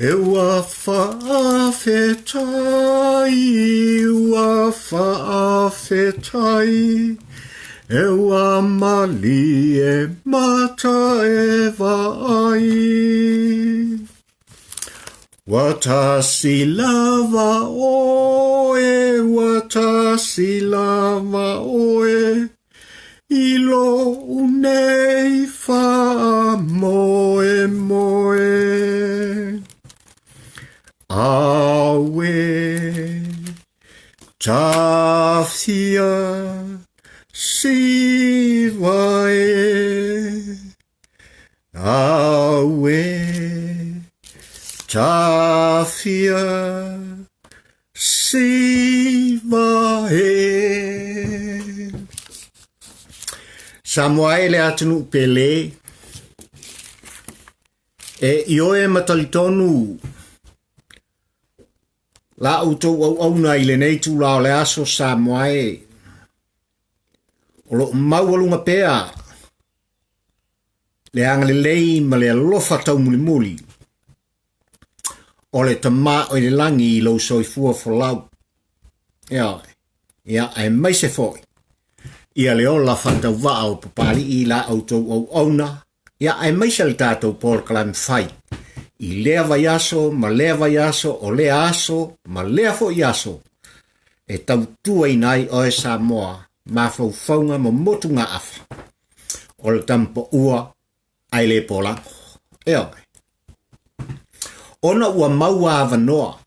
E ua faafetai, ua faafetai, e ua malie mata e vaai. Ua tasi lava oe, ua tasi lava oe, i lo'u nei faamoemoe. Auē, tafia siva e. Auē, tafia siva e. Samoa e le atunuu pele, e ioe ma talitonu la outou auauna i lenei itula o le aso Samoa e, o lo o maualuga pea le agalelei ma le alofa taumulimuli o le Tama o i le lagi i lou soifua folau. Ioe. Ia, aemaise foi ia le ola faatauvaa o Papalii i la outou auauna, ia aemaise le tatou polokalame fai i lea vaiaso ma lea vaiaso o lea aso ma lea foi aso e tautuaina ai oe Samoa mafaufauga ma motugaafa o le tamapaua ae le polago. Ioe. Ona ua maua avanoa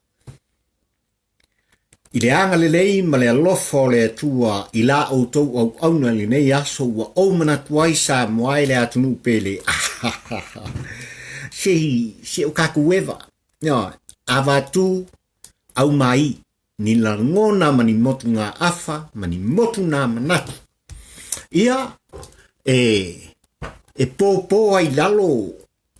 i le agalelei ma le alofa o le Atua i la outou auauna i lenei aso ua ou manatu ai Samoa e le atunuu pele. Se se o kakou eva. Ioe. Avatu aumai ni lagona ma ni motugaafa ma ni motugamanatu. Ia, e, e pōpō ai lalo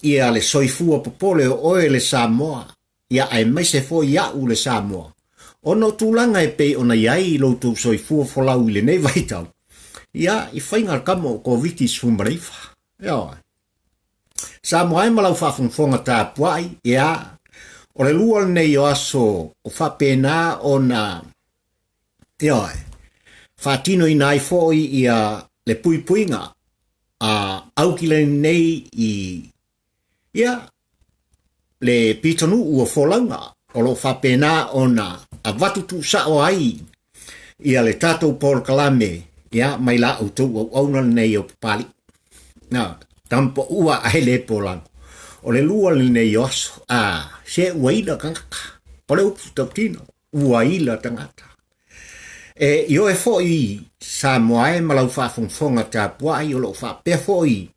ia le soifua popole o oe le Samoa, ia aemaise foi a'u le Samoa, ona o tulaga e pei ona i ai lo outou soifua folau i lenei vaitau, ia, i faiga le kama o Koviti-19. Ioe. Samoa e ma lau faafogafoga tapuai, ia, o le lua lenei o aso o faapena ona, ioe, faatinoina ai foi ia le puipuiga a Aukilani nei i, ia, le pitonuu o folauga o lo o faapena ona avatu tuusao ai ia le tatou polokalame ia mai la outou auauna lenei o Papalii. Na, tamapaua ae le polago. O le lua lenei o aso, a, se ua ila tagata. O le upu tautino, ua ila tagata. E ioe foi Samoa e ma lau faafogafoga tapuai o lo o faapea foi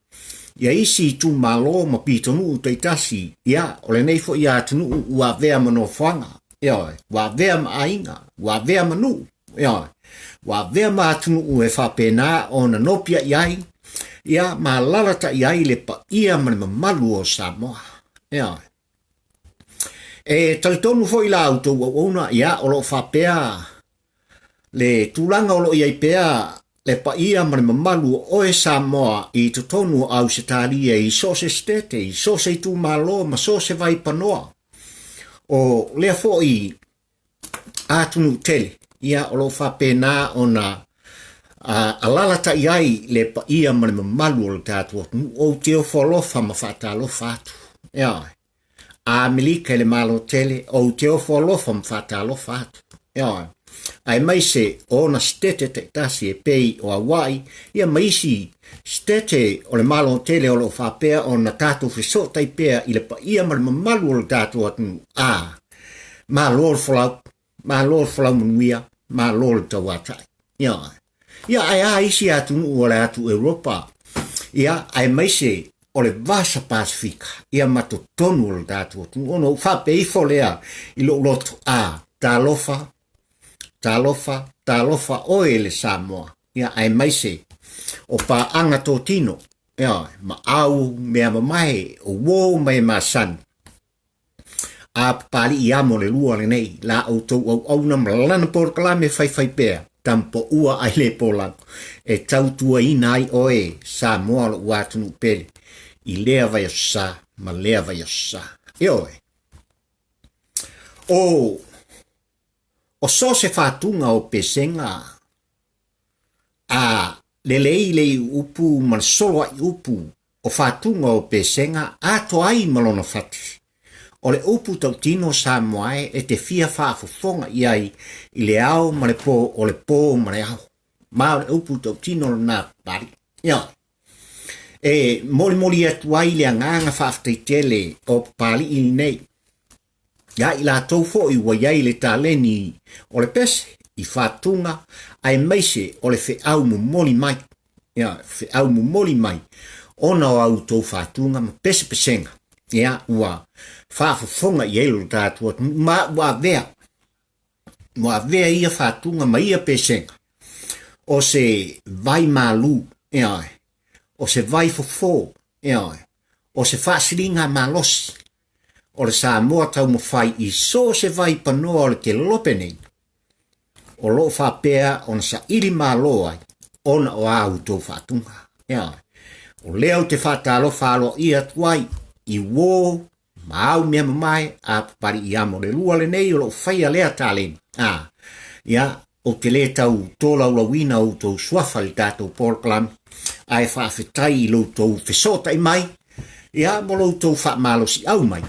ia isi itumalo ma pitonuu taitasi, ia, o lenei foi atunuu ua avea ma nofoaga, ioe, ua avea ma aiga, ua avea ma nuu, ioe, ua avea ma atunuu e faapena ona nopiai ai, ia, ma alalatai ai le paia ma le mamalu o Samoa, ioe. E talitonu foi la outou auauna, ia, o lo o faapea le tulaga o lo o i ai pea le paia ma le mamalu o oe Samoa i totonu o Ausetalia i so o se setete, i so o se itumalo ma so o se vaipanoa. O lea foi atunuu tele, ia, o lo o faapena ona alalatai ai le paia ma le mamalu o le tatou atunuu. Ou te ofo alofa ma faatalofa atu. Ioe. Amerika i le Malo tele, ou te ofo alofa ma faatalofa atu. Ioe. Aemaise o ona setete taitasi e pei o Hawaii, ia ma isi setete o le Malo tele o lo o faapea ona tatou fesootai pea i le paia ma le mamalu o le tatou atunuu. A, malo le folau, malo le folau manuia, malo le tauatai. Ioe. Ia, ae a isi atunuu o le atu Europa, ia, aemaise o le Vasa Pasifika, ia ma totonu o le tatou atunuu. Ona ou faapea ifo lea i lou loto, a, talofa, talofa, talofa oe le Samoa, ia, aemaise o paaga totino, ia, ma au mea mamae, o uo ma e masani. A Papalii amo le lua lenei, la outou auauna ma lana polokalame faifai pea, tamapaua ai le polago, e tautuaina ai oe Samoa lo'u atunuu pele, i lea vaiaso sa ma lea vaiaso sa. Ioe. O, o so o se fatuga o pesega a lelei le iuupu ma le soloai upu o fatuga o pesega atoa ai ma lona fati. O le upu tautino Samoa e e te fia faafofoga i ai i le ao ma le po, o le po ma le ao. Ma o le upu tautino lena Papalii. Ioe. E molimoli atu ai le agaga faafetai tele o Papalii lenei ia i latou foi ua i ai le taleni o le pese i fatuga aemaise o le feau momoli mai, ia, feau momoli mai ona o a outou fatuga ma pesepesega, ia, ua faafofoga i ai lo tatou atunuu, ma ua avea, ua avea ia fatuga ma ia pesega o se vai malu, ia, o se vai fofo, ia, o se faasiliga malosi o le Samoa taumafai i so o se vai panoa o le kelope nei, o lo o faapea ona saili malo ai ona o a outou faatuga. Ioe. O lea ou te faatalofa aloaia atu ai i uō ma au mea mamae a Papali'iamo le lua lenei o lo o faia lea taleni. A, ia, ou te lē tau tolaulauina outou suafa i le tatou polokalame, ae faafetai i lo outou fesootai mai, ia, mo lo outou faamalosiau mai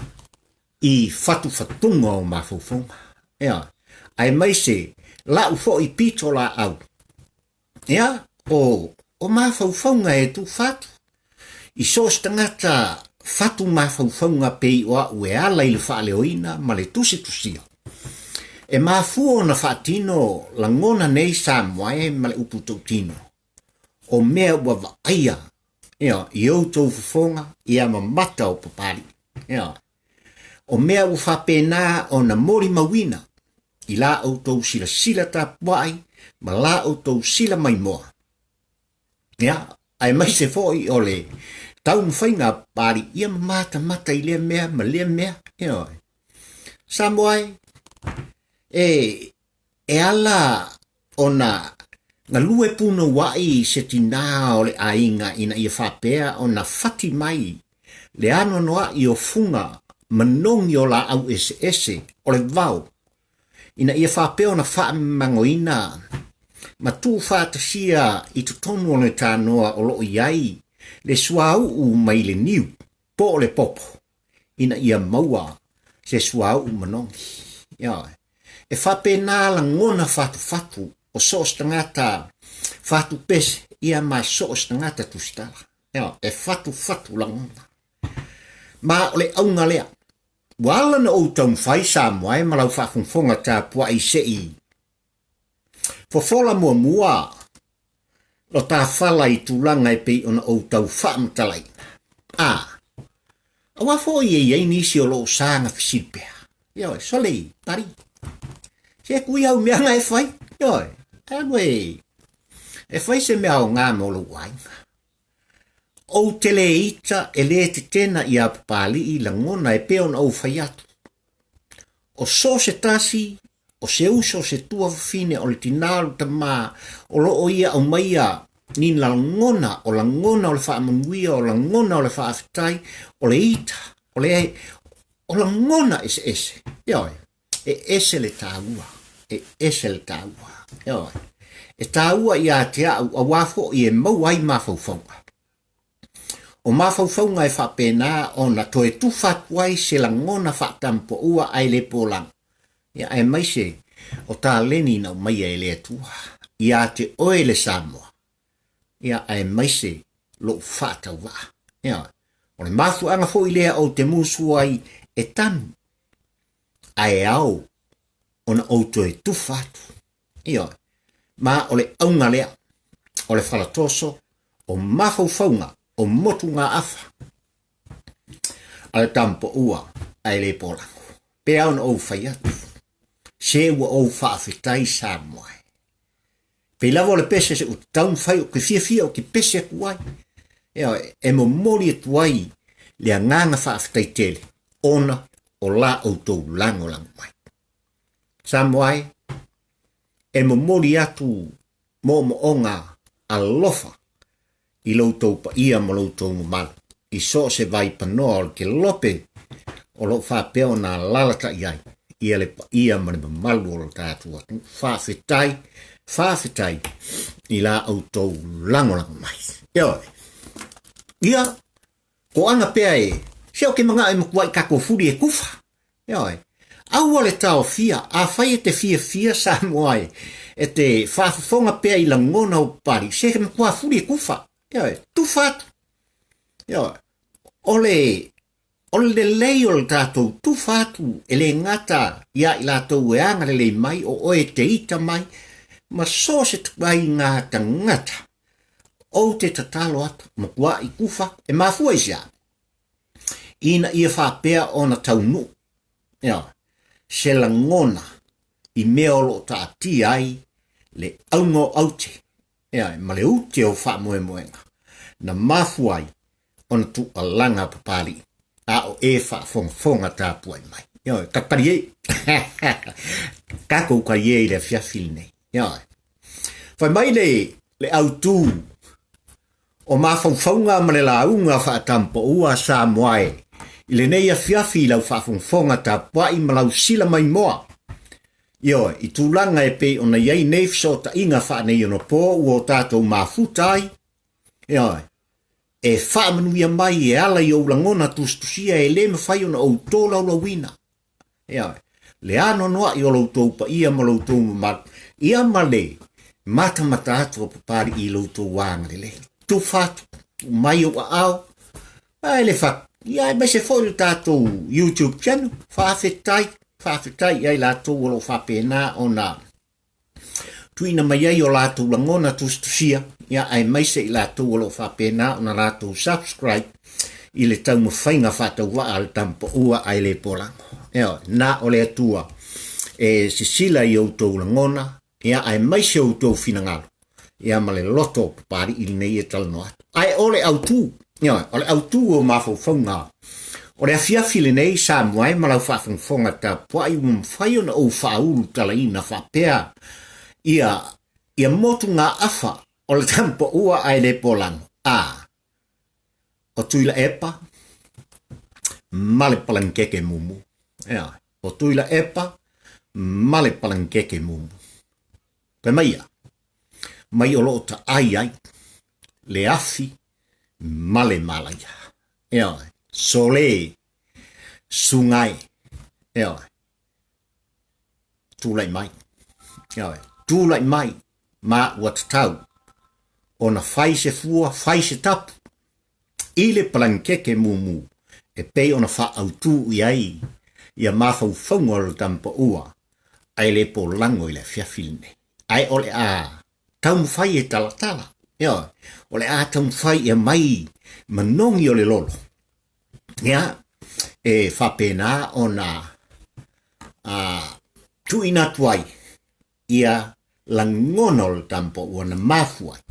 i fatufatuga o mafaufauga. Ia, aemaise la'u foi pitolaau Ia, o, o mafaufauga e tufa atu. I so o se tagata fatu mafaufauga pei o a'u e ala i le faaleoina ma le tusitusia. E mafua ona faatino lagona nei Samoa e ma le upu tautino, o mea ua vaaia, ia, i outou fofoga, ia ma mata o Papalii. Ia, o mea ua faapena ona molimauina i la outou silasila tapuai ma la outou sila maimoa. Ia, aemaise foi o le taumafaiga a Papalii ia ma matamata i lea mea ma lea mea. Ioe. Samoa e, e, e ala ona galue punouai se tinā o le aiga ina ia faapea ona fati mai le anoanoai o fuga manogi o laau eseese o le vao, ina ia faapea ona faamamagoina ma tuufaatasia i totonu o le tanoa o lo o i ai le suauu mai le niu po o le popo ina ia maua se suauu manogi. Ioe. E faapena lagona fatufatu o so o se tagata fatupese ia ma so o se tagata tusitala. Ioe. E fatufatu lagona. Ma o le auga lea. Ua ala na ou taumafai Samoa e ma lau faafogafoga tapuai se i fofola muamua lo ta fala i tulaga e pei ona ou tau faamatalaina. A, aua foi e i ai nisi o lo o saga fesili pea. Ioe, sole, pari. Se kui au mea nga e fai. Ioe, alu e, e fai se mea o ngā mo lou aiga. Ou te le ita e le tetena i a Papali'i lagona e pei ona ou fai atu. O so o se tasi, o se uso, o se tuafafine, o le tinā, o le tamā, o lo o ia aumaia ni lagona, o lagona o le faamanuia, o lagona o le faafetai, o le ita, o le, o lagona eseese. Ioe, e ese le taua, e ese le taua. Ioe, e taua ia te a'u auā foi e maua ai mafaufauga. O mafaufauga e faapena ona toe tufa atu ai se lagona faatampoua ae le polaga, ia aemaise o taleni na aumaia e le Atua ia te oe le Samoa, ia aemaise lou faatauvaa. Ia, o le mafuaaga foi lea ou te musu ai e tanu, ae ao ona ou toe tufa atu. Ioe. Ma o le auga lea, o le falatoso, o mafaufauga, o motugaafa a le tampoua ae le polago. Pe ao ona ou fai atu, se ua ou faafetai Samoa e. Pei lava o le pese se u taumafai o ke fiafia o ke pese atu ai. Ioe, e momoli atu ai le agaga faafetai tele ona o la outou lagolago mai. Samoa e, e momoli atu moomooga alofa i lo outou paia ma lo outou mamalu i so o se vai panoa o le kelope o lo o faapea ona alaalatai ai ia le paia ma le mamalu o lo tatou atunuu. Faafetai, faafetai i la outou lagolago mai. Ioe. Ia, ko aga pea e, se o ke manao e matuai tatou fuli e kufa. Ioe. Aua le taofia, afai e te fiafia Samoa e, e te faafofoga pea i lagona o Papalii, se matua fuli e kufa. Ioe, tufa atu. Ioe. O le O le lelei o le tatou tufa atu e le gata iā i latou e agalelei mai, o oe e te ita mai, ma so o se ituaiga tagata, ou te tatalo atu, matuaʻi tufa atu, e mafua i se a? Ina ia faapea ona taunuu, ioe, se lagona i mea o lo o taatia ai le auga o aute, ioe, ma le ute o faamoemoega, na mafua ai ona tuualaga Papalii, a o e faafogafoga tapuai mai. Ioe, ka talie. Tatou talie i le afiafi lenei. Ioe. Fai mai le, le autū o mafaufauga ma le lauga faatampaua a Samoa e i lenei afiafi i lau faafogafoga tapuai ma lau sila maimoa. Ioe, i tulaga e pei ona i ai nei fesootaiga faaneionapo ua o tatou mafuta ai, Ioe, e faamanuia mai e ala i ou lagona tusitusia e le mafai ona ou tolaulauina. Ioe, le anoanoai o lo outou paia ma lo outou mamalu, ia ma le matamata atu a Papalii i lo outou agalelei. Tufa atu, tuu mai ou aao, ae le fa, ia aemaise foi le tatou YouTube channel, faafetai, faafetai i ai latou o lo o faapena ona tuuina mai ai o latou lagona tusitusia, ia aemaise i latou o lo o faapena ona latou subscribe i le taumafaiga faatauvaa a le Tamapaua ae le polago. Ioe, na o le Atua e sisila i outou lagona, ia aemaise outou finagalo, ia ma le loto Papalii lenei e talanoa atu. Ae o le autu, ioe, o le autu o mafaufauga o le afiafi lenei Samoa e ma lau faafogafoga tapuai ua mafai ona ou faaulu talaina faapea ia ia motugaafa o le Tamapaua ae le polago. A o Tuilaepa ma le Palangekeke mumu. Ioe, o Tuilaepa ma le Palangekeke mumu. Fai mai ia, mai o lo o taai ai le afi ma le malaia. Ioe, sole, sugai, ioe, tulai mai, ioe, tulai mai ma ua tatau ona fai se fua, fai se tapu i le palangekeke mumu e pei ona faaautu i ai ia mafaufauga o le Tamapaua ae le polago i le afiafi lenei. Ae o le a taumafai e talatala, ioe, o le a taumafai e aumai manogi o le lolo, ia, e faapena ona a, tuuina atu ai ia lagona o le Tamapaua na mafua ai,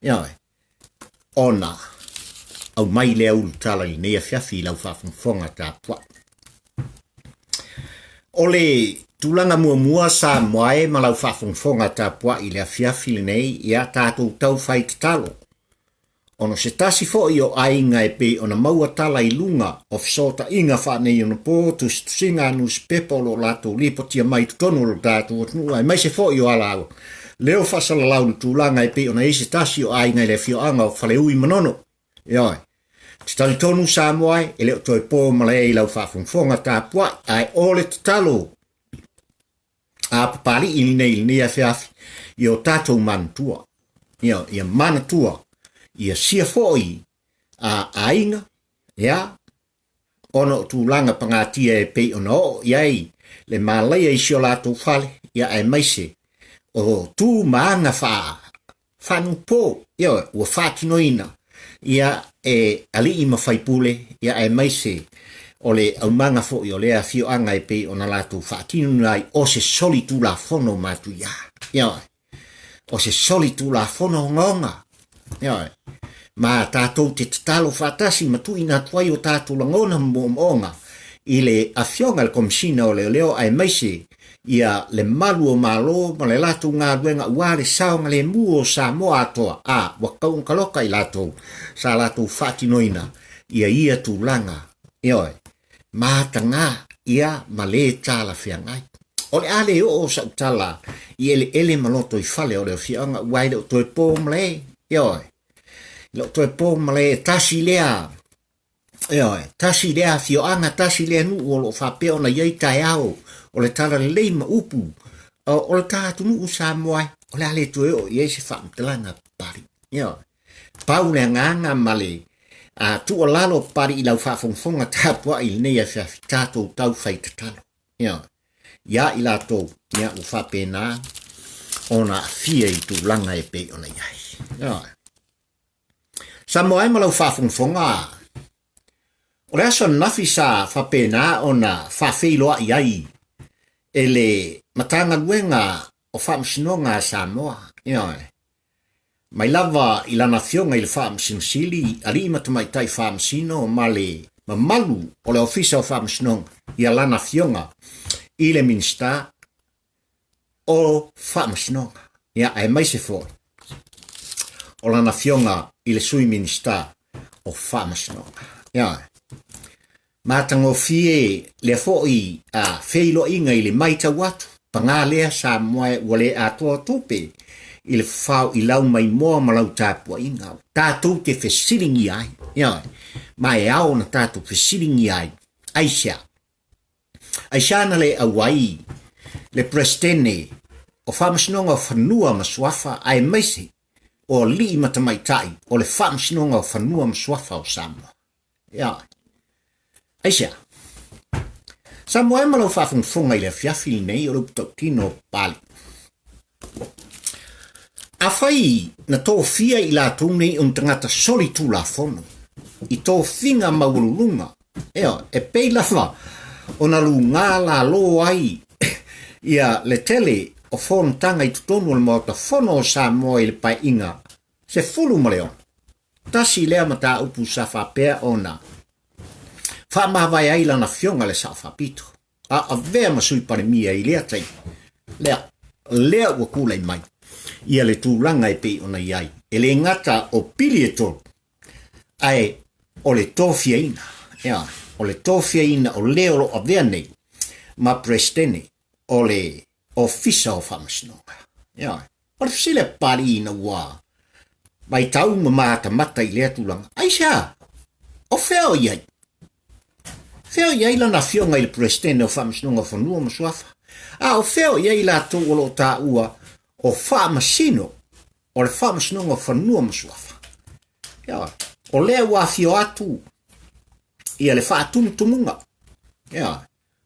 ioe, ona aumai lea ulutala i lenei afiafi i lau faafogafoga tapuai. O le tulaga muamua Samoa e ma lau faafogafoga tapuai i le afiafi lenei, ia tatou tau fai tatalo Ona o se tasi foi o aiga e pei ona maua tala i luga o fesootaiga faaneionapo, tusitusiga a nusipepa o lo o latou lipotia mai i totonu o lo tatou atunuu aemaise foi o ala leo faasalalau i le tulaga e pei ona i ai se tasi o aiga i le afioaga o Faleui Manono. Ioe. Te talitonu Samoa e le o toe po malae i lau faafogafoga tapuai, ae o le tatalo a Papalii lenei i lenei afiafi i o tatou manatua. Ia, ia manatua, ia sia foi a aiga, ia, ona o tulaga pagatia e pei ona oo i ai le malaia i si o latou fale, ia aemaise o tu ma aga faa Faanupō, ioe, ua faatinoina ia e alii ma faipule, ia aemaise o le aumaga foi o lea afioaga e pei ona latou faatinoina ai o se solitulafono matuia. Ioe, o se solitulafono ogaoga. Ioe, ma tatou te tatalo faatasi ma tuuina atu ai o tatou lagona ma moomooga i le Afioga i le Komesina o Leoleo aemaise ia le malu o Malo ma le latou galuega aua le saogalemu o Samoa atoa, a ua tauontaloka i latou sa latou faatinoina ia ia tulaga, ioe, mataga ia ma lē talafeagai. O le a le oo sa'u tala i eleele ma lotoifale o le afioaga ua e le o toe po malae, ioe, e le o toe po malae, e tasi lea, ioe, tasi lea afioaga, tasi lea nuu o lo o faapea ona i ai taeao o le talalelei ma upu o le ta atunuu Samoa e, o le a le toe oo i ai se faamatalaga Papalii. Ioe. Pau le agaga ma le tuualalo Papalii i lau faafogafoga tapuai i lenei afiafi, tatou tau fai tatalo. Ioe. Ia i latou, ia ua faapena ona aafia i tulaga e pei ona i ai. Ioe. Samoa e ma lau faafogafoga, o le aso ananafi sa faapena ona faafeiloai ai e le Matagaluega o Faamasinoga a Samoa, ioe, mai lava i lana afioga i le Faamasino Sili, alii ma tamaitai faamasino ma le mamalu o le Ofisa o Faamasinoga, ia lana afioga i le Minisita o Faamasinoga, ia aemaise foi o lana afioga i le Sui Minisita o Faamasinoga. Ia, Matagofie lea foi a feiloaiga i le maitau atu, pagā lea Samoa ua le atoa tupe i le fafao i lau maimoa ma lau tapuaiga, tatou te fesiligia ai, ioe, ma e ao ona tatou fesiligia ai, aisea? Aisea na le auai le Peresetene o Faamasinoga o Fanua ma Suafa aemaise o alii ma tamaitai o le Faamasinoga o Fanua ma Suafa o Samoa? Ia. Aisea? Samoa e ma lau faafogafoga i le afiafi lenei o le upu tautino o Papalii. Afai na tofia i latou nei o ni tagata solitulafono i tofiga maualuluga, ioe, e pei lava ona lugā lalo ai ia le tele o fonotaga i totonu o le Maota Fono o Samoa i le Paeaiga 16. Tasi lea mataupu sa faapea ona faamavae ai lana afioga le Sao Faapito, a avea ma Sui Palemia i lea taimi. Lea, lea ua tulai mai ia le tulaga e pei ona i ai, e le gata o pili e tolu, ae o le tofiaina, ea, o le tofiaina o le o lo o avea nei ma Peresetene o le Ofisa o Faamasinoga. Ioe. O le fesili a Papalii ina ua matau ma matamata i lea tulaga, aisea? O fea o i ai? Fea o i ai lana afioga i le Peresetene o Faamasinoga o Fanua ma Suafa? A o fea o i ai latou o lo o taua o Faamasino o le Faamasinoga o Fanua ma Suafa? Ioe. O lea ua afio atu ia le faatumutumuga. Ioe.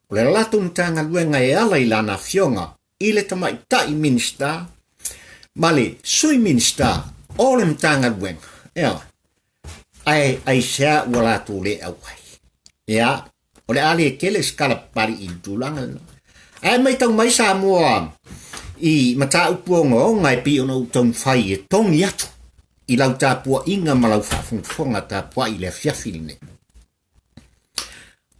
O le latou Matagaluega e ala i lana afioga i le Tamaitai Minisita ma le Sui Minisita o le Matagaluega, ioe, ae aisea ua latou le auai? Ia, o le a le tele se tala papali i le tulaga lena. Ae maitau mai Samoa i mataupu ogaoga e pei ona ou taumafai e togi atu i lau tapuaiga ma lau faafogafoga tapuai i le afiafi lenei.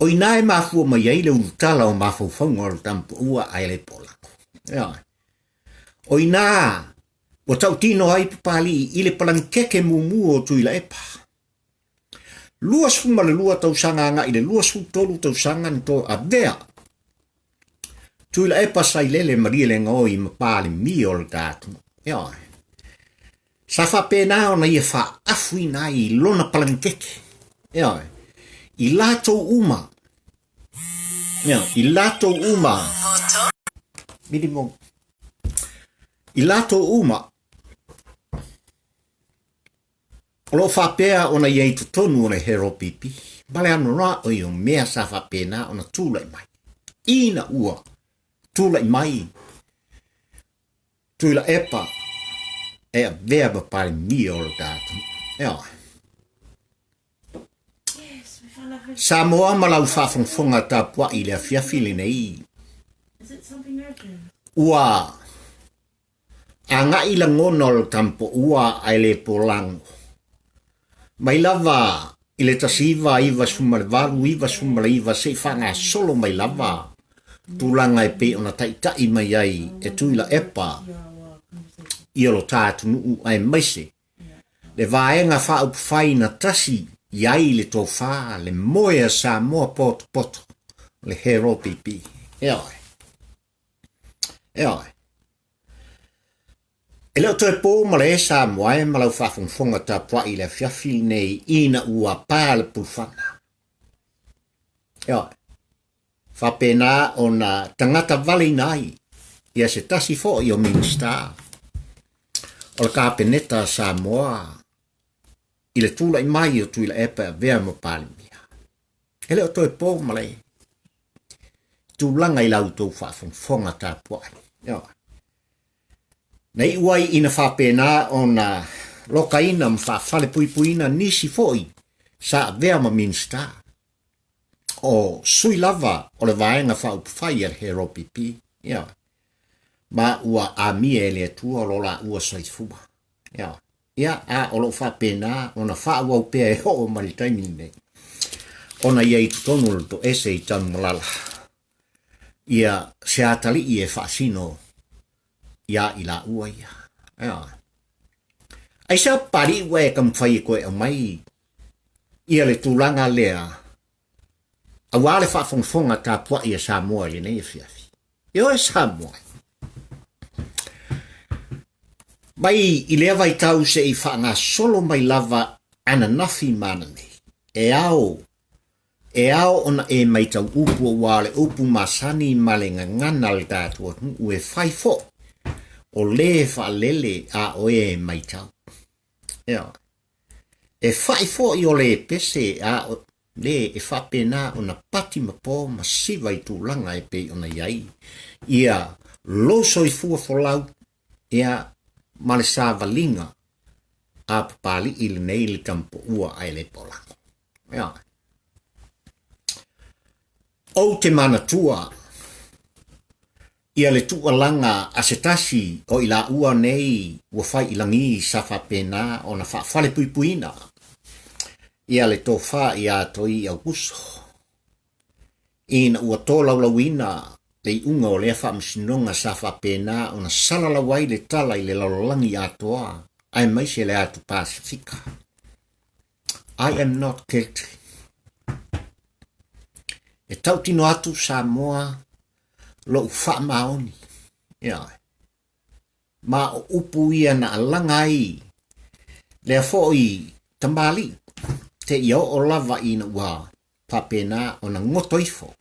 O i ina e mafua mai ai le ulutala o mafaufauga o le tamapuaua ae le polako. Ioe. O i ina ua tautino ai Papalii i le palangikeke mumu o Tuilaepa. 22 tausaga agai i le 23 tausaga na toe avea Tuilaepa Sailele Malielegaoi ma Palemia o le ta atunuu. Ioe. Sa faapena ona ia faaafuina ai i lona palangikeke. Ioe. I latou uma. Ioe. I latou uma. Minimum. I latou uma. O lo o faapea ona i ai i totonu o le HEROPP, ma le anoanoai o mea sa faapena ona tulai mai. Ina ua tulai mai Tuilaepa e avea ma Palemia o le ta atunuu. Ioe. Samoa ma lau faafogafoga tapuai i le afiafi lenei, ua Agai lagona o le tampoua ae le polago. Mai lava i le 1998, 99 se i faagasolo mai lava tulaga e pei ona taitai mai ai e Tuilaepa i o lo ta atunuu aemaise le Vaega Faaupufai na tasi i ai le tofa, le moe a Samoa potopoto. le HROPP. Ioe. Ioe. E le o toe pō ma le Samoa e ma lau faafogafoga tapuai i le afiafi lenei ina ua pa le pulufana. Ioe. Faapena ona tagata valeina ai ia se tasi foi o Minisita o le Kapeneta a Samoa i le tulai mai o Tuilaepa e avea ma Palemia. E le o toe po ma le tulaga i la outou faafogafoga tapuai. Ioe. Na iu ai ina faapena ona lokaina ma faafalepuipuiina nisi foi sa avea ma Minisita o sui lava o le Vaega Faaupufai a le HROPP, ioe, ma ua amia e le Atua lo laua soifua. Ioe. Ia, a o lo o faapena ona faaauau pea e oo mai le taimi lenei, ona ia i totonu o le toese i Tanumalala, ia se atalii e faasino iā i laua ia. Ioe. Aisea Papalii ua e taumafai e toe aumai ia le tulaga lea aua le faafogafoga tapuai a Samoa i lenei afiafi. E oe Samoa, mai i lea vaitau se i faagasolo mai lava ananafi ma ananei, e ao, e ao ona e maitau upu aua o le upu masani ma le gagana a le tatou atunuu e fai foi o le faalele a o e maitau. Ioe. E whai foi o le pese a o le e faapena ona pati ma po ma siva i tulaga e pei ona i ai ia lou soifua folau ia ma le savaliga a Papali'i lenei le tamapoua ae le polago. Ia. Ou te manatua Ia le tuualaga a se tasi o i laua nei ua fai i lagi sa faapena ona faafalepuipuiina ia le tofa iā Toi Aukuso, ina ua tolaulauina le iuga o lea faamasinoga sa faapena ona salalau ai le tala i le lalolagi atoa aemaise le atu Pasifika. I am not guilty. E tautino atu Samoa lou faamaoni. Ioe. Ma o upu ia na alaga ai lea foi tamalii seia oo lava ina ua faapena ona goto ifo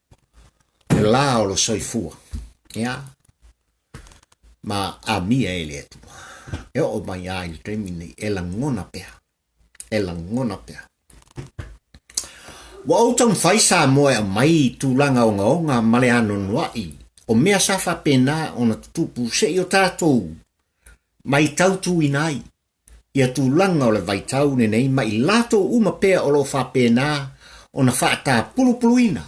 le la o lo soifua. Ia. Ma amia e le Atua. E oo mai lava i le taimi lenei e lagona pea. E lagona pea. Ua ou taumafai Samoa e aumai i tulaga ogaoga ma le anoanoai o mea sa faapena ona tutupu se i o tatou maitautuina ai ia tulaga o le vaitau lenei ma i latou uma pea o lo o faapena ona faatapulupuluina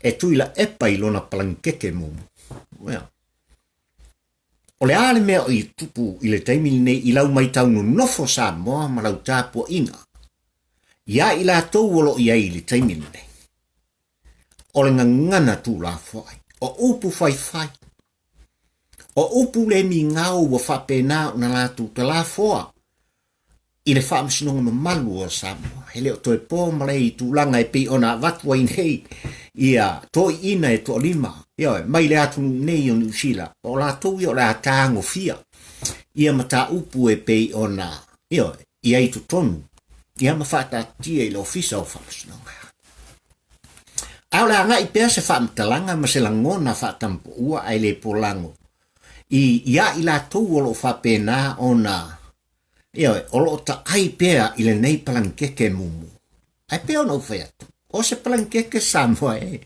e Tuilaepa i lona palangikeke muamua. O le a le mea o i tupu i le taimi lenei i lau maitau nonofo Samoa ma lau tapuaiga iā i latou o lo o i ai i le taimi lenei? O le gagana tuulafoai, o upu faifai, o upu le migao ua faapena ona latou talafoa i le faamasinoga mamalu o Samoa. E le o toe po ma le i tulaga e pei ona avatu ai nei ia toeaiina e toalima, ioe, mai le atunuu nei o Niu Sila, o latou ia o le a tagofia ia mataupu e pei ona, ioe, i ai totonu, ia ma faataatitia i le Ofisa o Faamasinoga. A o le agai pea se faamatalaga ma se lagona faatampoua ae le polago i ia i latou o lo o faapena ona Ioe, o lo o taai pea i lenei palangikeke mumu. Ae pei ona ou fai atu, o se palangikeke Samoa e,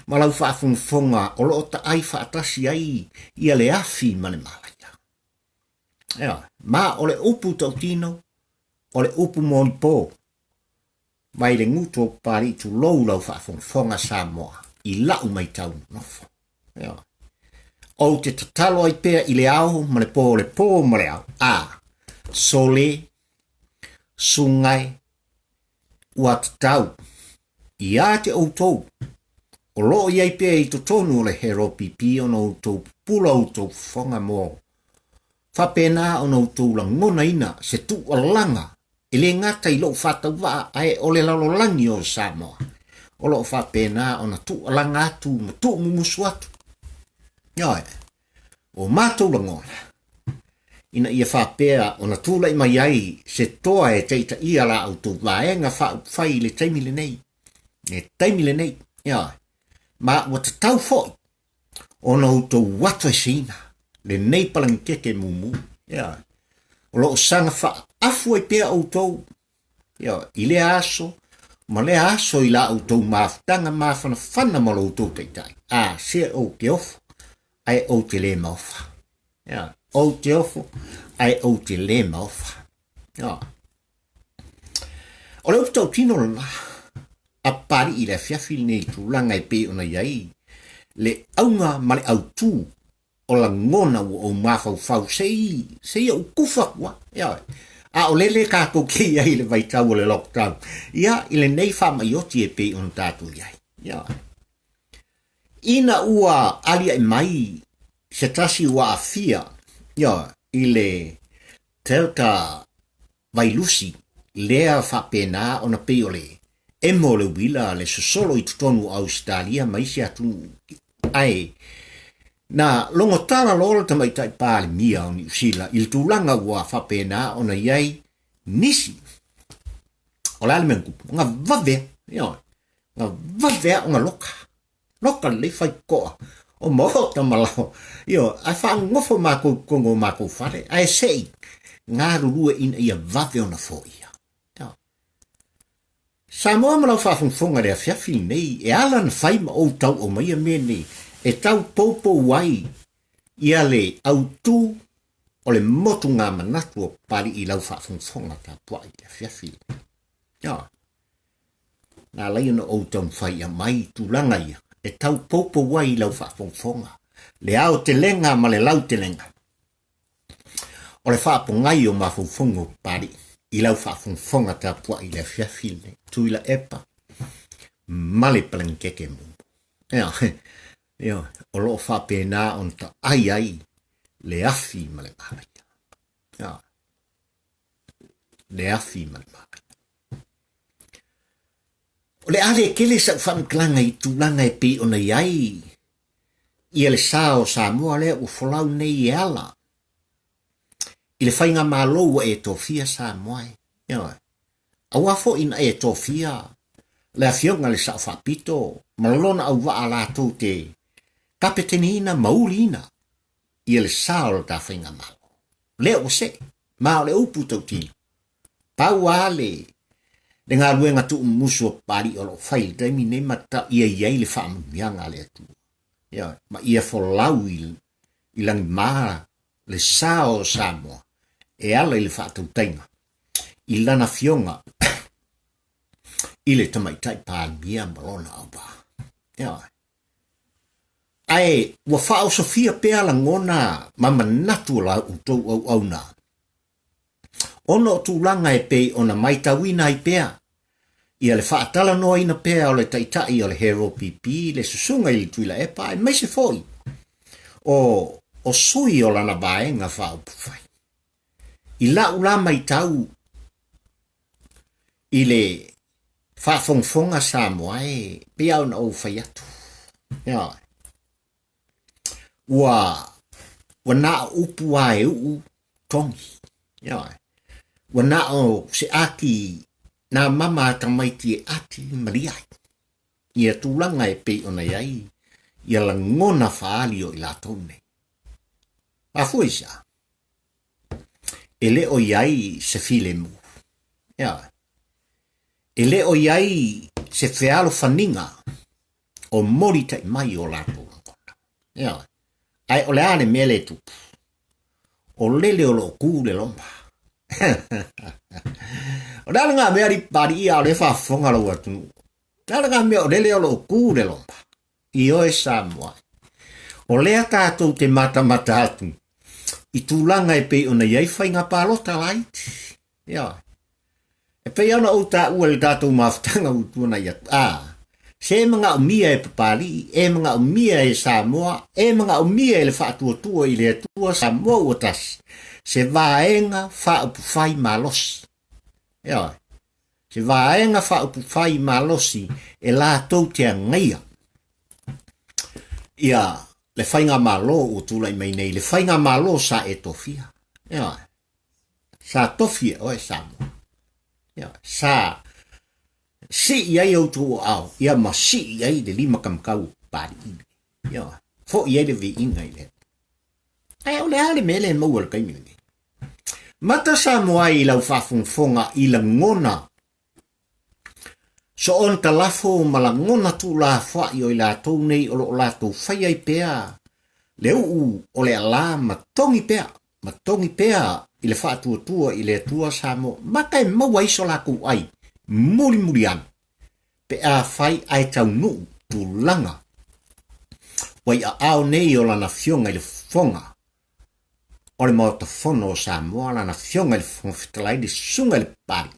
ma lau faafogafoga o lo o taai faatasi ai ia le afi ma le malaia. Ioe, ma o le upu tautino, o le upu monipo, mai le gutu o Papalii tulou lau faafogafoga Samoa i la'u maitau nonofo. Ioe. Ou te tatalo ai pea i le ao ma le pō, le pō ma le ao, a sole, sugae, ua tatau iā te outou o lo o i ai pea i totonu o le HROPP ona outou pupula outou fofoga mo Faapena ona outou lagonaina se tuualaga e le gata i lou faatauvaa ae o le lalolagi o Samoa. o lo o faapena ona tuualaga atu ma tuumumusu atu. Ioe, o matou lagona, ina ia faapea ona tulai mai ai se toa e taitaia la outou vaega faaupufai i le taimi lenei, le taimi lenei, ioe, ma ua tatau foi ona outou atoeseina lenei palagikeke mumu, ioe, o lo o saga faaafu ai pea outou Ioe, i lea aso ma lea aso i la outou mafutaga mafanafana ma lo outou taitai. A, se ou te ofo, ae ou te lē maofa. Ioe, ou te ofo, ae ou te lē maofa. Ioe. O le upu tautino lena, a Papalii i le afiafi lenei i tulaga e pei ona i ai le auga ma le autū o lagona ua ou mafaufau se i, se i ou kufa atu lava, ioe. A o lele tatou te i ai i le vaitau o le lockdown, ia, i lenei faama'ioti e pei ona tatou i ai, ioe. Ina ua aliaʻi mai se tasi ua aafia, ioe, i le Delta vailusi lea faapena ona pei o le emo o le uila le sosolo i totonu o Ausetalia ma isi atunuu. Ae na logo tala loa le tamaitai Palemia o Niu Sila i le tulaga ua faapena ona i ai nisi. O le a le mea na tupu? Na vave a, ioe, na vave a ona loka. Loka lelei fai toa o maota ma lao. Ioe, ae faanonofo matou i totonu o matou fale, ae se i galulue ina ia vave ona foia. Ioe. Samoa ma lau faafogafoga i le afiafi lenei, e ala ona fai ma ou tau aumaia mea nei e tau poupou ai ia le autu o le motugamanatu o Papalii i lau faafogafoga tapuai i le afiafi lenei. Ioe. Na alai ona ou taumafai ia mai tulaga ia e tau poupou ai i lau faafogafoga le aotelega ma le lautelega o le faapogai o mafaufauga o Papalii i lau faafogafoga tapuai i le afiafi lenei, Tuilaepa ma le Palagikeke mumu. Ea, ea, o lo o faapena ona taai ai le afi ma le manaia. Ea, le afi ma le manaia. O le a le tele sau faamatalaga i tulaga e pei ona i ai ia le sa o Samoa lea ua folau nei e ala i le faigamalo ua e tofia Samoa e. Ioe. Aua foi na e tofia le Afioga i le Sao Faapito ma lona auvaa latou te kapeteniina ma uliina ia le sa o le ta faigamalo. Lea ua see, ma o le upu tautino, Pau lava le le galuega tuumumusu o Papalii o lo o fai i le taimi lenei ma ta ia i ai le faamanuiaga a le Atua. Ioe, ma ia folau i, i lagima le sa o Samoa e ala i le faatautaiga i lana afioga i le Tamaitai Palemia ma lona auvaa. Ioe. Ae ua faaosofia pea lagona ma manatu o la outou auauna Ona o tulaga e pei ona maitauina ai pea ia le faatalanoaina pea o le taitai o le Hero PP le susuga i le Tuilaepa aemaise foi o o sui o lana vaega faaupufai. I la'u la maitau i le faafogafoga Samoa e pei lava ona ou fai atu, ioe, Ua, ua na o upu lava e uu togi. Ioe. Ua na o se ati nā mama a tamaiti e ati malia ai. Ia tulaga e pei ona i ai ia lagona faaali o i latou nei. Mafua i se a? E le o i ai se filemu. Ioe. E le o i ai se fealofaniga o molitai mai o latou lagona. Ioe. Ae o le a le mea lea e tupu? O lele o lo o kū le loma. O le a lena mea Papalii a o lea e faafofoga lou atunuu? O le a lena mea o lele o lo o kū le loma? Ioe Samoa. O lea tatou te matamata atu i tulaga e pei ona i ai faiga palota laiti. Ioe. E pei ona ou taua i le tatou mafutaga ua tuanai atu, a, se manaomia e Papalii, e manaomia e Samoa, e manaomia e le Faatuatua i le Atua Samoa ua tasi, se vaega faaupufai malosi. Ioe. se Vaega Faaupufai malosi e latou te agaia ia le faigamalo ua tulai mai nei, le faigamalo sa e tofia. Ioe. Sa tofi e oe Samoa. Ioe. Sa sii ai outou aao, ia ma sii ai le limakamakau o Papali'i. Ioe. Foi ai le viiga i le Atua. Ae o le a le mea lea e maua i le taimi lenei? Mata Samoa ai i lau faafogafoga i lagona soona talafo ma lagona tuulafoai o i latou nei o lo o latou fai ai pea le uu o le alā ma togi pea, ma togi pea i le faatuatua i le Atua Samoa. Mata e maua ai so latou ai mulimuli ane pe afai ae taunuu tulaga ua i aao nei o Lana Afioga i le Fofoga o le Maota Fono o Samoa, Lana Afioga i le Fofoga Fetalai, le Susuga i le Papalii,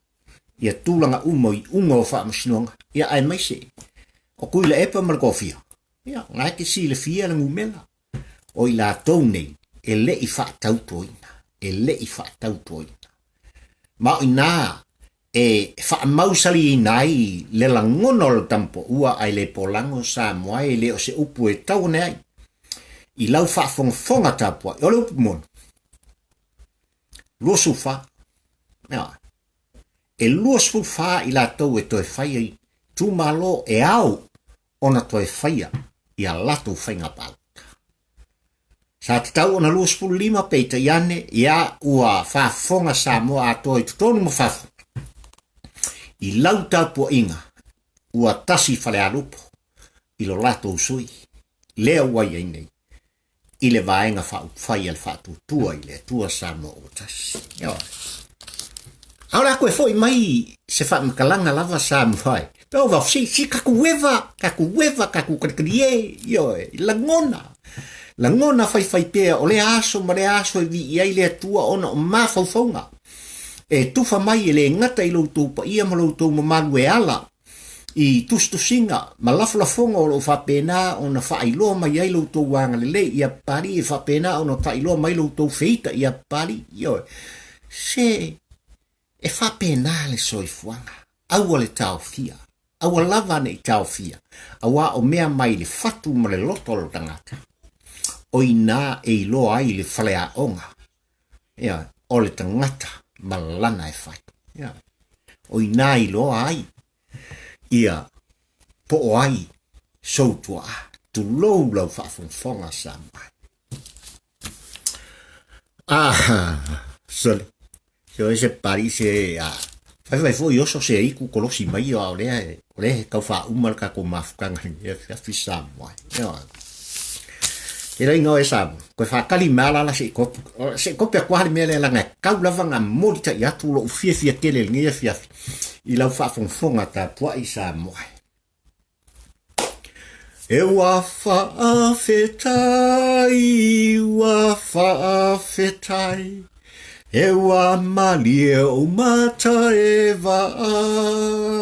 ia tulaga uma o iuga o faamasinoga, ia aemaise o Tuilaepa ma le Toafia, ia, na e te silafia le numera o i latou nei e le i faatautoina, e le i faatautoina. Ma o i ina e faamausaliina ai le lagona o le tamapoua ae le polago Samoa e le o se upu e tau ane ai i lau faafogafoga tapuai. O le upu moni, 24. E 24 i latou e toe fai ai itumalo e ao ona toe faia i a latou faiga palota. Sa tatau ona 25 peitai ane ia ua faafofoga Samoa atoa i totonu ma fafo i lau tapuaiga ua tasi Falealupo i lo latou sui lea ua i ai nei i le Vaega Faaupufai a le Faatuatua i le Atua Samoa ua Tasi. Ioe. A o le a toe foi mai se faamatalaga lava Samoa e. Pe ova, si, si kaku ueva, kaku ueva, kaku kalikali e, ioe, lagona. Lagona faifai pea o lea aso ma lea aso e vii ai le Atua ona o mafaufauga. E tufa mai e le gata i lo outou paia ma lo outou mamalu e ala i tusitusiga ma lafolafoga o lo o faapena ona faailoa mai ai lo outou agalelei ia Papalii, e faapena ona faailoa mai lo outou feita ia Papalii. Ioe, se e faapena le soifuaga, aua le taofia, aua lava ne i taofia, auā o mea mai le fatu ma le loto o le tagata, o i ina e iloa ai le faleaoga, ioe, o le tagata ma lana e fai. Ioe. O i ina iloa ai ia po o ai sou tuaa. Tulou lau faafogafoga Samoa. Ah, sorry. Se o se pari se a fai fai foi oso se iku kolosi mai o o lea o lea he tau whauma le kako mafukanga ni e whiawhi Samoa. Ioe. Ke rei ngau e Samoa. Koe whakali mea la la se i kopi. Se i kopi a kuahali mea lea langa e kau lava ngā mori tai atu lo u fiafia tele le ngai afiafi i lau whaafongafonga tapuai Samoa. E ua faafetai, ua faafetai, E ua malie ou mata e vaai.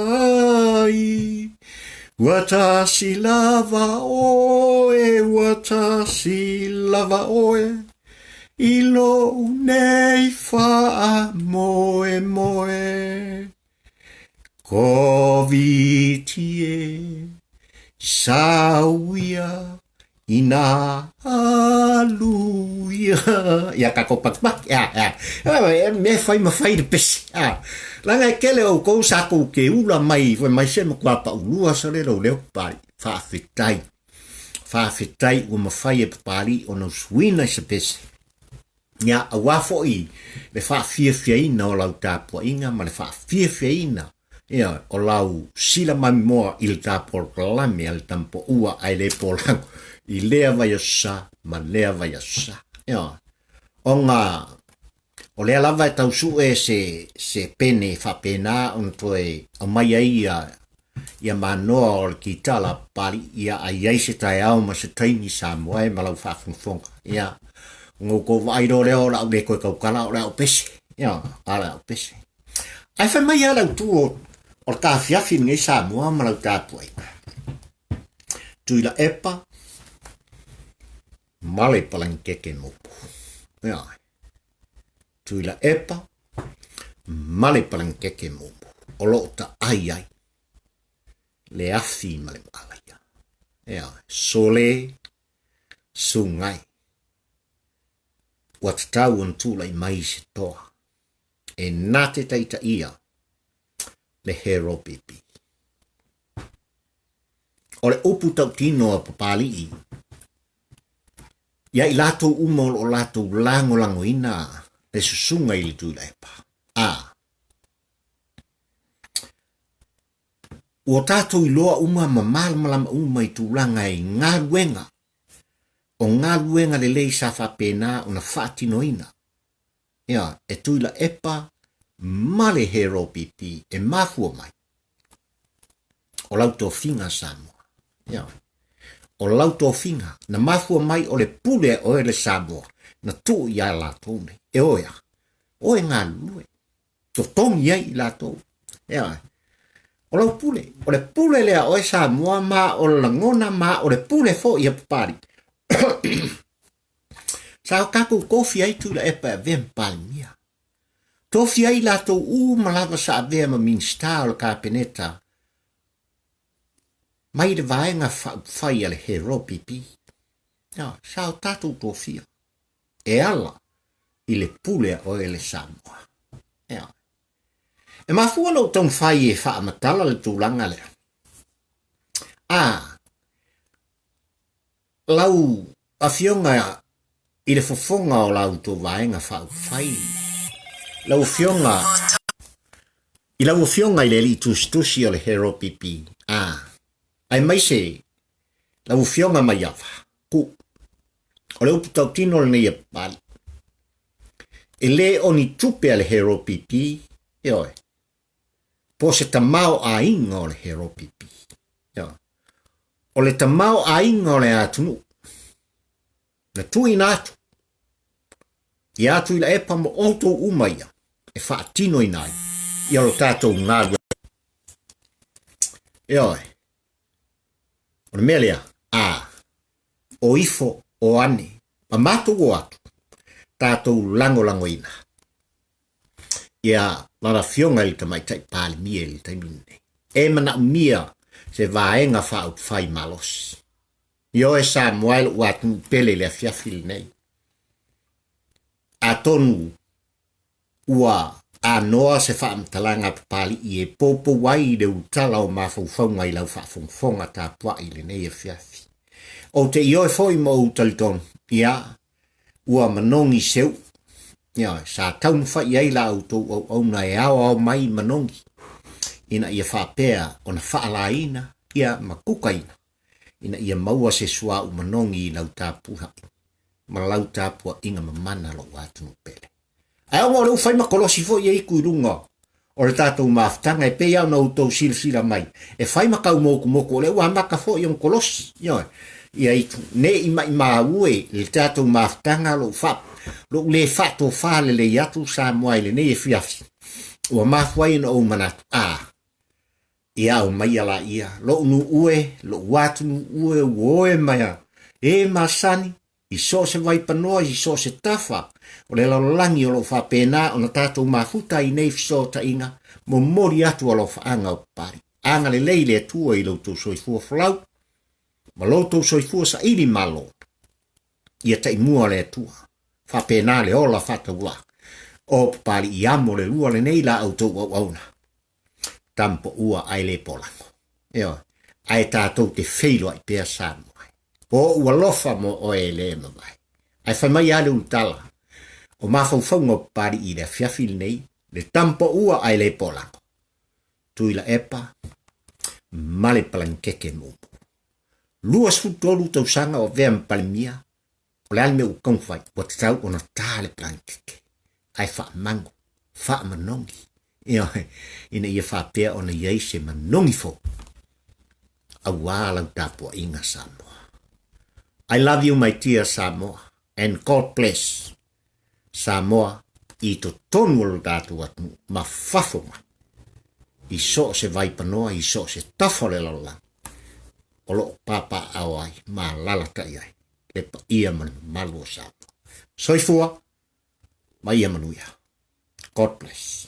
Ua tasi lava oe, ua tasi lava oe, I lou nei faamoemoe. Koviti e, sauia ina aluia. Ia kako pakpak, ia, ia. E me fai ma fai le pesi. A. Langa e kele o kou sa kou ke ula mai, fai mai se ma kua pa ulua sa le lou leo papali. Faafetai. Faafetai ua mafai e papali ona usuina i se pese. Ia, aua foi le faafiafiaina o lau tapuaiga ma le faafiafiaina ia, o lau sila mamimoa i le tapolkalame a le Tamapoua ae le polago i lea vaiaso sa ma lea vaiaso sa. Ia, ona o lea lava e tau sue se, se pene faapena ona toe aumai ai ia, ia manoa o le kitala pali ia a i ai se taeao ma se taimi Samoa e ma lau faafogafoga. Ia, ona outou vaai loa lea o le a ou le toe tautala o le a ou pese. Ia, a o le a ou pese. Ae fai mai lava le autu o, o le tafiafi lenei Samoa ma lau tapuaiga. Tuilaepa ma le Palangikeke mopu. Ia, Tuilaepa ma le Palangikeke mopu. o lo o taai ai le afi ma le maalaia. Ea, sole sugai. Ua tatau ona tulai mai se toa e na te taitaia le Hero Pipi. O le upu tautino a Papali'i, ia i latou uma o lo o latou lagolagoina le susuga i le Tuilaepa, a ua tatou iloa uma ma malamalama uma i tulaga i galuega, o galuega lelei sa faapena ona faatinoina Ia, e Tuilaepa ma le Hero BP e mafua mai. O lau tofiga Samoa. Ia, o lau tofiga na mafua mai o le pule a oe le Samoa na tuu iā latou nei. E oe a? Oe galulue. Totogi ai i latou. Ia, o lau pule. O le pule lea oe Samoa ma o le lagona ma o le pule foi a Papalii. Sa o tatou tofi ai Tuilaepa e avea ma Palemia. Tofi ai latou uma lava sa avea ma Minisita o le Kapeneta mai le vaega faaupufai a le Hero PP. Ia, sa o tatou tofia e ala i le pule a oe le Samoa. Ia. E mafua lou taumafai e faamatala le tulaga lea. A, Lau Afioga i le fofoga o la outou Vaega Faaupufai, lau Afioga i lau Afioga i le Alii Tusitusi o le Hero PP, a, aemaise lau Afioga Maiava, ku, o le upu tautino lenei a Papalii. E le o ni tupe a le Hero PP, ioe, po se tamaoaiga o le Hero PP. Ioe. O le tamaoaiga o le atunuu na tuuina atu ia Tuilaepa ma outou uma ia e faatinoina ai ia lo tatou galuega. Ioe. O le mea lea, a o ifo, o ane, ma matou o atu, tatou lagolagoina Ia, lana Afioga i le Tamaitai Palemia i le taimi lenei. E manaomia se vaega faaupufai malosi. Ioe Samoa e lou atunuu pele i le afiafi lenei. Atonu ua anoa se faamatalaga a Papalii e poupou ai le ulutala o mafaufauga i lau faafogafoga tapuai i lenei afiafi. Ou te ioe foi ma ou talitonu, ia, ua manogi se u'u. Ioe, sa taumafai ai la outou auauna e aoao mai manogi, ina ia faapea ona faalaina ia ma kukaina, ina ia maua se suauu manogi i lau tapuai ma lau tapuaiga mamana lou atunuu pele. Ae ona o lea ua fai ma kolosi foi ia itu i luga o le tatou mafutaga e pei lava ona outou silasila mai e fai ma tau motumotu o lea ua amata foi ona kolosi, ioe, ia itu ne i maimau e le tatou mafutaga lou fa lou le faatofa lelei atu Samoa i lenei afiafi ua mafua ai ona ou manatu a ia aumaia laia lou nuu e lou atunuu e ua oe mai e masani I so o se vaipanoa, i so o se tafa o le lalolagi o lo o faapena ona tatou mafuta ai nei fesootaiga, momoli atu alofaaga o Papalii. Agalelei le Atua i lo outou soifua folau ma lo outou soifua saili malo. Ia taimua le Atua. Faapena le ola faataulā o Papalii amo le lua lenei la outou auauna. Tampoua ae le polago. Ioe. Ae tatou te feiloai pea Samoa. O ou alofa mo oe e le mavae. Ae fai mai lava le ulutala, o mafaufauga o Papalii i le afiafi lenei, le tampoua ae le polago. Tuilaepa ma le Palangikeke mumu. 23 tausaga o avea ma Palemia, O le a le mea ua taumafai, ua tatau ona ta le blankete, ae faamago, faamanogi, ioe, ina ia faapea ona i ai se manogi fou aua lau tapuaiga Samoa. I love you my dear Samoa and God bless Samoa i totonu o lo tatou atunuu ma fafo mai i so o se vaipanoa, i so o se tafa o le lalolagi o lo o papaaao ai ma alalatai ai le paia ma le mamalu o Samoa. Soifua ma ia manuia. God bless.